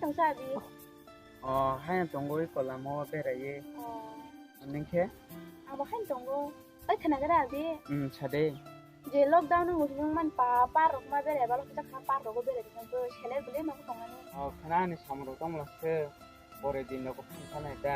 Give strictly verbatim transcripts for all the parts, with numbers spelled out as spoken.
Tongsa abi. O, haino tongo ui kolamo beraiwi. O. Ningkhe? Abo haino tongo. Oi, khwnagwra abi. Hmm, sade. Je lockdown o muchung man pa, park rok ma berai, balo kisa kha park rogo berai, kisa selai bwlai nogo tongmani. O, khna ani samung rok tongmla se. Pore din nogo phone khanai da.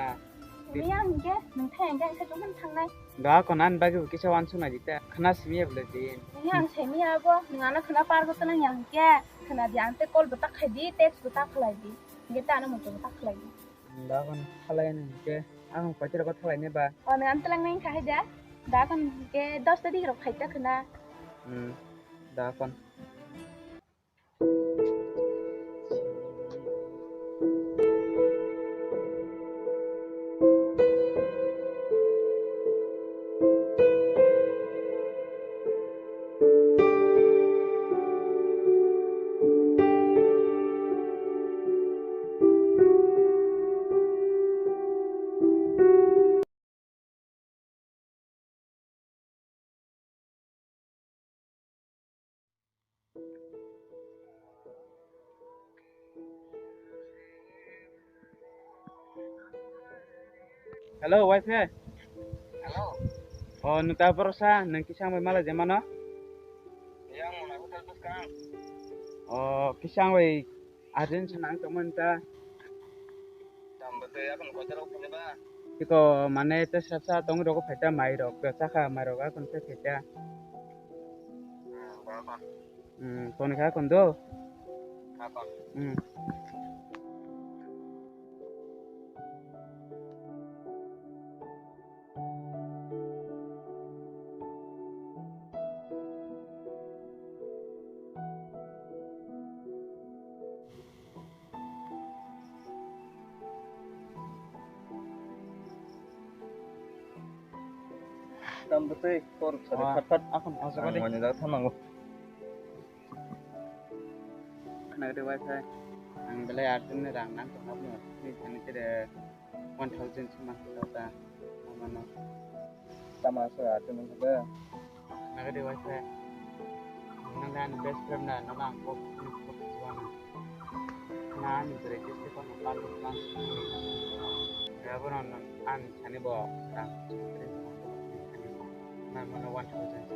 Miya hwnkhe, nwng thai hwnkhe, ang khe tongmani thangnai. Da, konan bagwi bo kisa wansuknai di ta. Khna simi ya bwlai din. Miya ang simi ya bo, nwng ano khna pargo twnang ya hwnkhe, khna di, ang tei call bo ta khai di, text bo ta khlai di. Hwnkhe ta ano muchung bo ta khlai di. Da, kon khalai ni hwnkhe, ang koitwi rogo thalai ne ba. O, nwng ano twlang nai kha hai da. Da, kon hwnkhe dos tarik rok khai ta khna. Hmm, da, kon. Hello, wife. Hello. O, nwng ta borosa, nwng kisang bai malai je mano? Yang mona hotel bwskang. O, kisang bai Arjun sanang tongmani ta. Tamo tei akon kotor rok phunui ba? Iko mane te sasa tong rok phaita mai rok, chakha mai rok akon te phaita. Hmm, ba ba. Hmm, kon kha kon do? Kha kon. Hmm. Tam bwtwi kor sari. Ah, phat phat. Akon o jaga de. Ang mani jaga thanango. Khna de wifi. Ang belai urgent ni rang nang tongma ni thani tere one thousand sima ta. Mano. Tama so urgent ni ba. Nagade wifi. Nang ani best friend na, nang ang kok, kok, kok, kok, na ani bere kis te kono parlo plan. Ya bono nang ani sani bo rang. Na mano one thousand.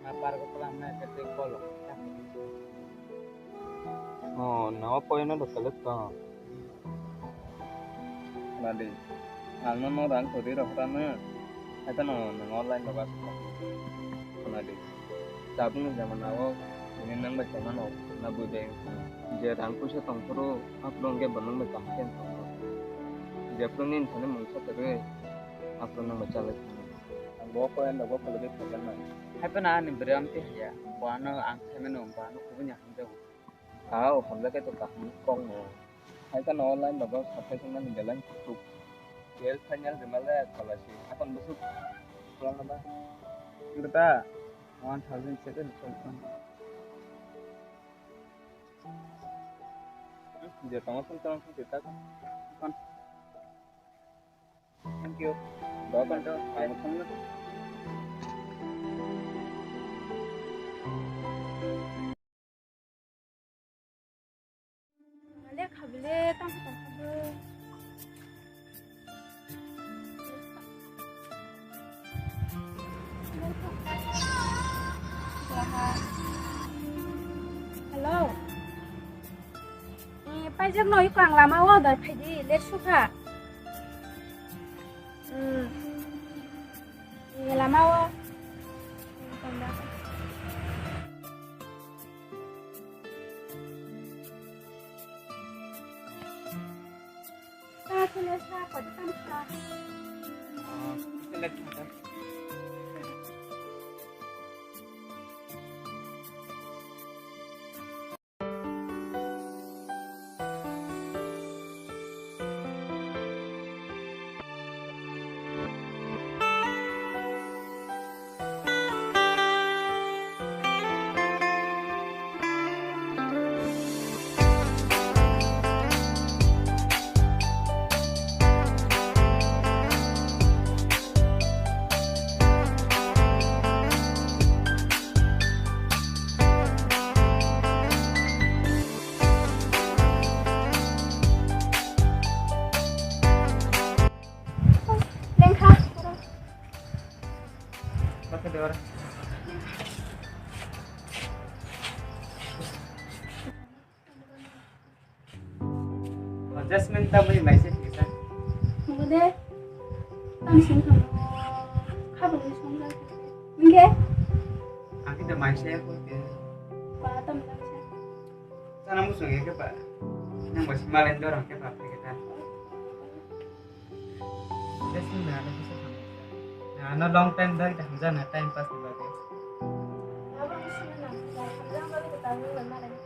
Na parlo plan na kete kolo. Oh, nawa poyana do select to. Nadi, ang no rang kwrwi rok rano, haikhe no nwng online rogo aswk. Nadi, tabukni jamanao tini nwng bai tongmano, na bui bai wngkha. Je rang puisa tongphuru, aphuru hwnkhe bo nwng bai kaham khe tongkha. Jephuru nini thani mungsa kwrwi, aphuru nwng bai chalai thangkha. Ang bo poyan rogo khulugwi phaikha nang. Haiphano ani bwrwi amtwi haiya, bo ano ang saimano, bo ano kubuni hamjago. Au, hamjakhe to kaham kokno. Hai kheno online rogo saphai tongmani belai kutuk. Twelve final rwmale khalasi. Akon bwswk kwlangma ba? Wngkha ta? One thousand seven thousand. Je tongo song tongo song kita. Thank you. Welcome to. Lekha bile tamo tongkha bo. Hello. Eh, paijak no iko ang lama o dai phaidi, late sukha. Hmm. Eh, lama o. Sa, sa, sa, sa, sa. Jasmine, tamni mai se kisa. Nunggu de. Tam sing kamo. Kabo ni song da. Nge? Aki da mai se ko ke. Ba tam tam se. Sana musung ke ba. Nang ba si malen dorong ke ba ke ta. Ano long time dak hamjana time pass ni bagwi. Abo ni simi na, hamjana bagwi to tabuk nang mala ni.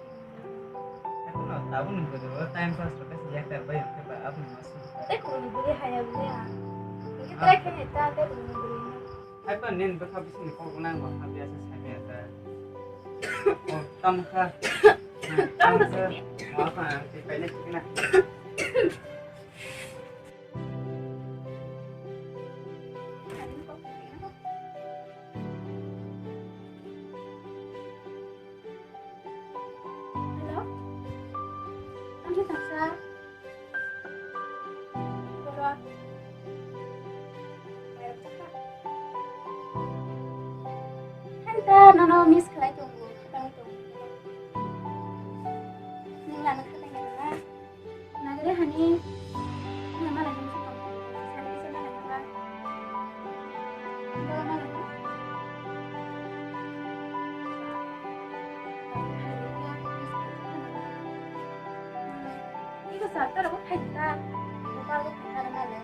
Eko no tabuk nang bagwi time pass rok khe yak tar bai khe ba abo ni masu. Tei kunu buri haya buri ha. Ngi try khe ta tei kunu buri. Hai pa nen bwkha bising ni kok nang ba ha biasa sa biasa. Oh, tam kha. Tam kha. Wa pa ti pai na ti na. Hello? Ang saksa. Borok. Hai ta, nono miss khlai tongo, khlai tongo. Nung lana khlai tongo na? Nagari hani, ano malai ni musi tong, sari kisa malai nang ba. Ano malai nang. Iko sa, tara ko phai ta, ko ta ko phai ta na le.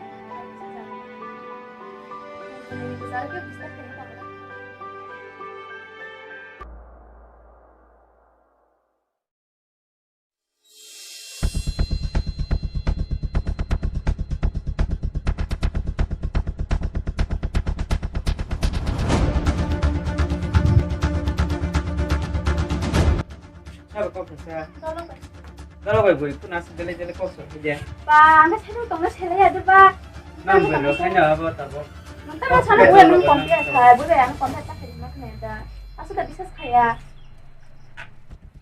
Sa, sa. Sa, sa. Sabo kok sa. Dolo bai bui kuna sa dele dele kok sa dia. Ba, ang sa tong na sele ya de ba. Nang bai lo khai na abo tabo. Nang ta sa na buya nang kompia sa, buya ang kompia ta khai na khna da. Asu da bisas khaya.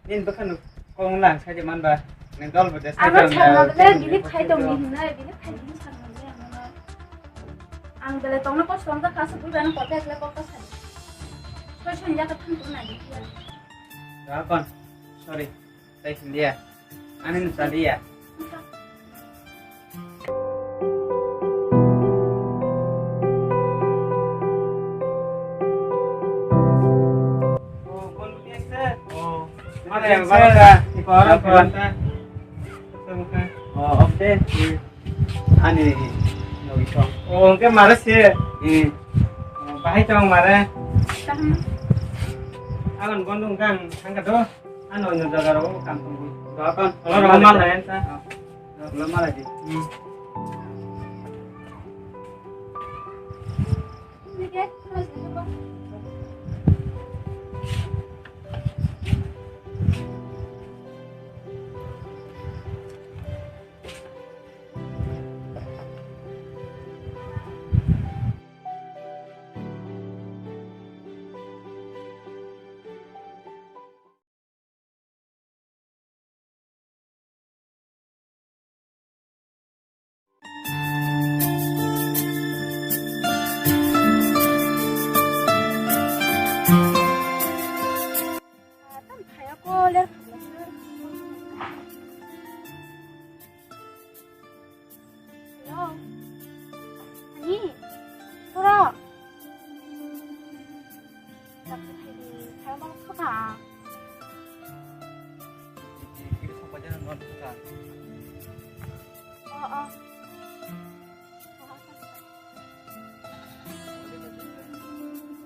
Nin bwkhano kong lang sai de man ba. Nang dol bo de sai. Abo chang na bele bili khai tong ni hinai, bili khai ni chang na bele ano. Ang bele tong na kos tong ta kasu bui ba nang kota kle kota sai. Soi soi ya ka thang tong na di ya. Rakon. Sorry. Sai sin dia. Ani nu sa dia. Oh, kon dia se. Oh. Mana yang baru ka? Iko orang ka? Oh, oke. Ani nogi song. Oh, ke mare se. Eh. Oh, bahai tong mare. Taham. Agon gondung kang, angka do. Ano, ano jaga ro kam tong. Doakan. Olo ro mal layan ta. Olo mal lagi. Hmm. Hello. Ani, tora. Tapi tadi saya mau ke kota. Oh, oh.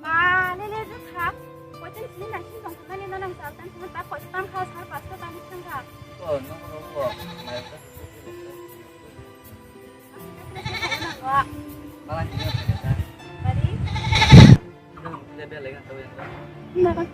Ba, le, le, le, kha. Koitan sini nang sini tong thangmani no nang chal tan thangma ta koitan kha sar pasta tan thang kha. Ko, no, no, no, no. Mayo ta. Wa. Malang sini apa kata? Bari. Kita mau kerja bela kan tahu yang kan? Enggak kan?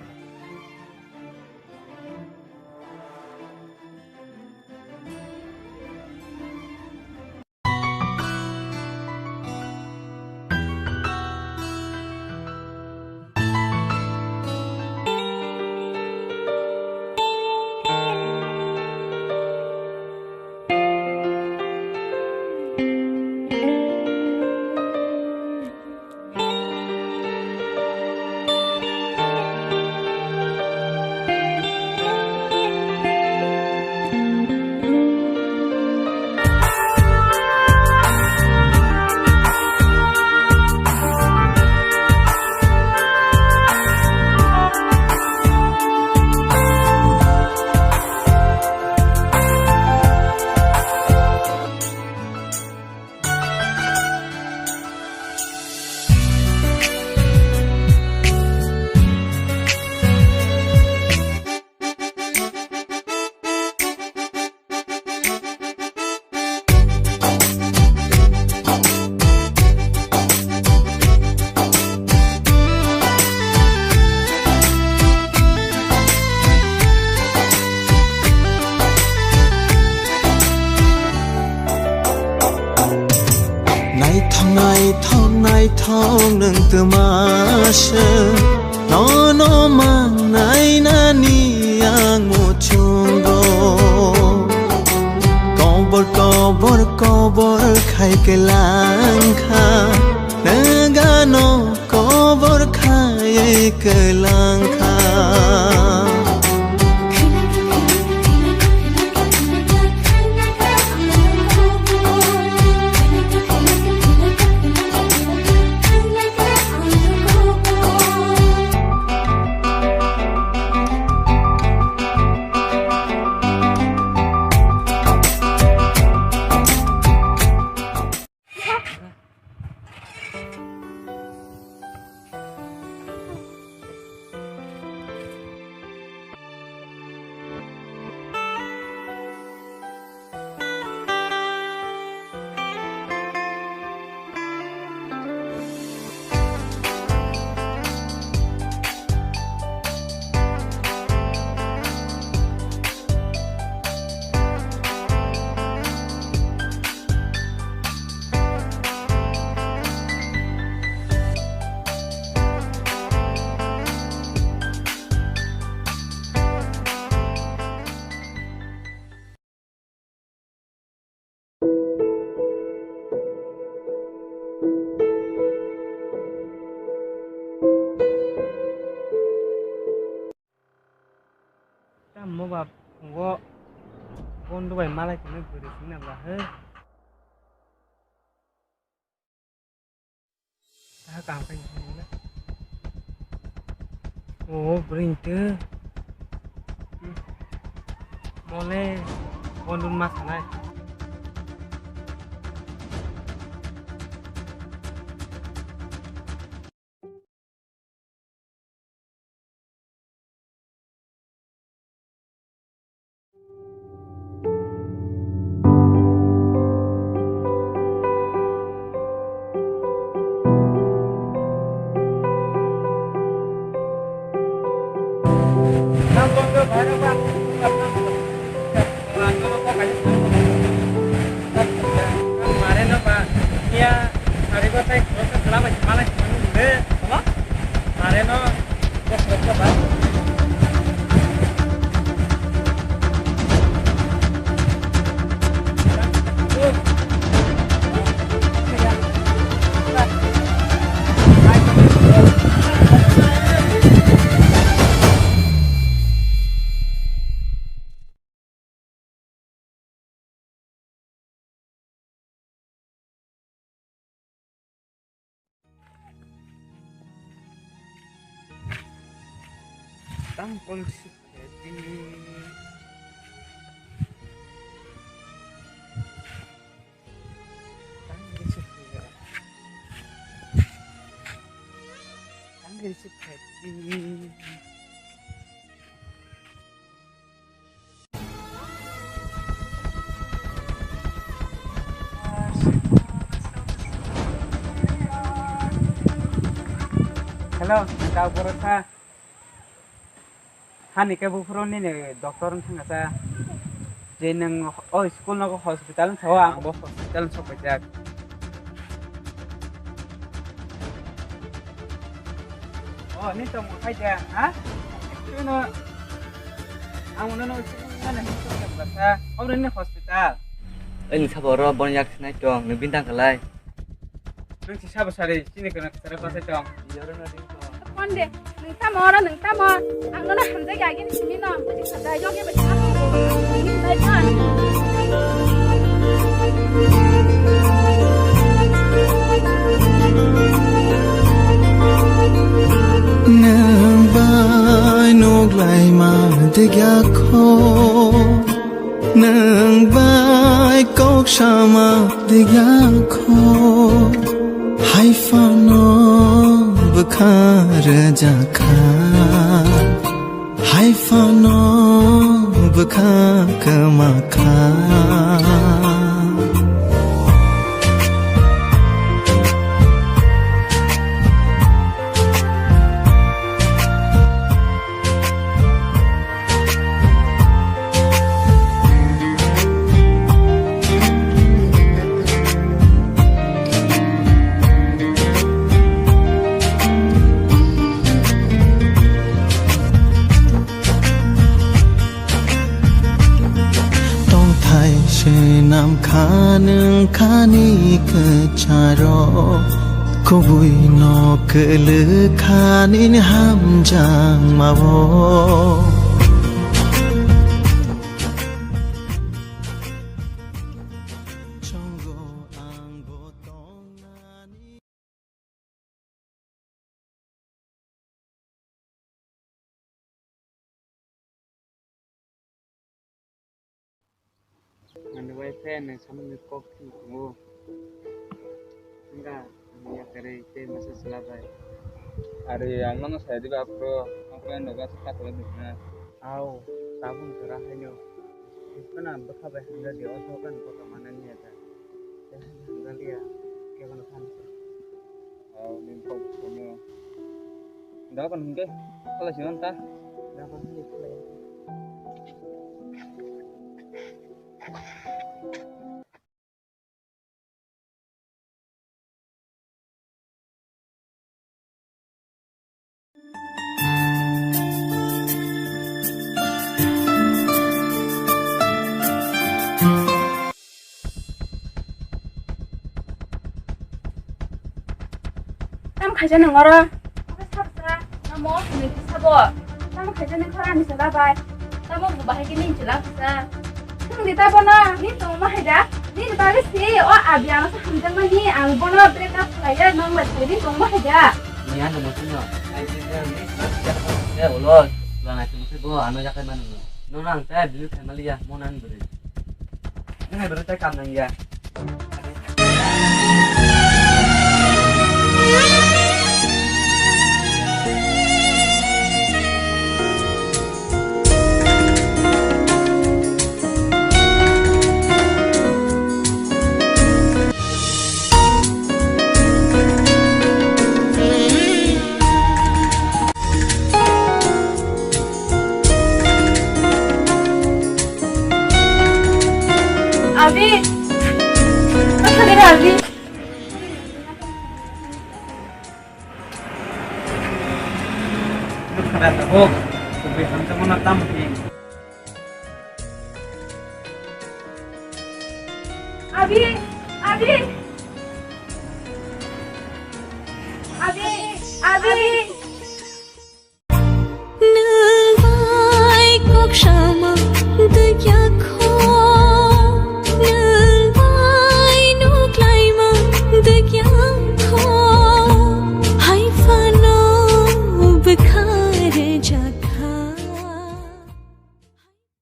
Twmase nono mannai nani ang muchungo. Kobor kobor kobor khai kwlangkha, nagano kobor khai kwlangkha. Tamo ba phungo bondo bai malai tongwi bwrwi singna bwla he. Taha kaham khe nini na. O bwrwi ni twi. Mole bondon ma sanai. Tang kol si khedi. Tang kol si khedi. Tang kol si khedi. Hello, kau borok kha. Hani khe buphuru nini doctor wng thangkha sa. Je nwng o school nogo hospital wng sao, ang bo hospital wng sok paijak. O, nini tongmung khai de, ha? Chwngno, ang uno no chwngno nini tongmung basa. Obo nini hospital. Oini sabo oro bon yak sinai tong, nwng bini tang kalai. Nwng si sabo sari, chini kono kwcharo kwchai tong. Konde, nwng tamo oro, nwng tamo? Ang nono hamjak ya, agini simi no, buji kha da, yogi bai tamo. Nwng bai tamo. Nwng bai nuk lai ma degya kho. Nwng bai kok sama degya kho, hai phano bwkha rwjakha, hai phano bwkha kwmakha. Kha nwng khani kwcharo, kubui no kwlwkha nini hamjakmao. Chongo ang bo tongnani. Ani wife no samani kok thung tongo. Wngkha ani yakarwi tei masa chwla bai. Ari ang nono sai diba aphuru, ang khe nogo aswk kha tongwi tongkha. Au, tabuk jora haino. Bwskano ang bwkha bai hamjakdi, o dogan kotor manani ya da. Tei hamjakliya, kebono phan se. Au, nini kok bwskango. Dogan hwnkhe kholai sino ta. Dogan hwnkhe kholai. Tamo khaisa nang oro? Abo sabsa, namo hinwi khe sabo. Tamo khaisa nang khorang ni sala bai. Tamo bo bahai khe nini chwla kisa. Nwng di ta bono, nini tongma hai da? Nini bagwi se, o abi ano sa hamjakmani, ang bono break up khlaiya, nwng bai se nini tongma hai da? Ni ano mo sino. Ai, ni, ni, ni, ni, ulo, ulo nai tongma se bo, ano jakai manu. Nono ang tai bini family ya, mo nang bwrwi. Nwng hai bwrwi tai kam nang ya. Abi, apa kabar Abi? Khada tabuk, kubui hamjakmano tamo khe. Abi, Abi. Abi, Abi.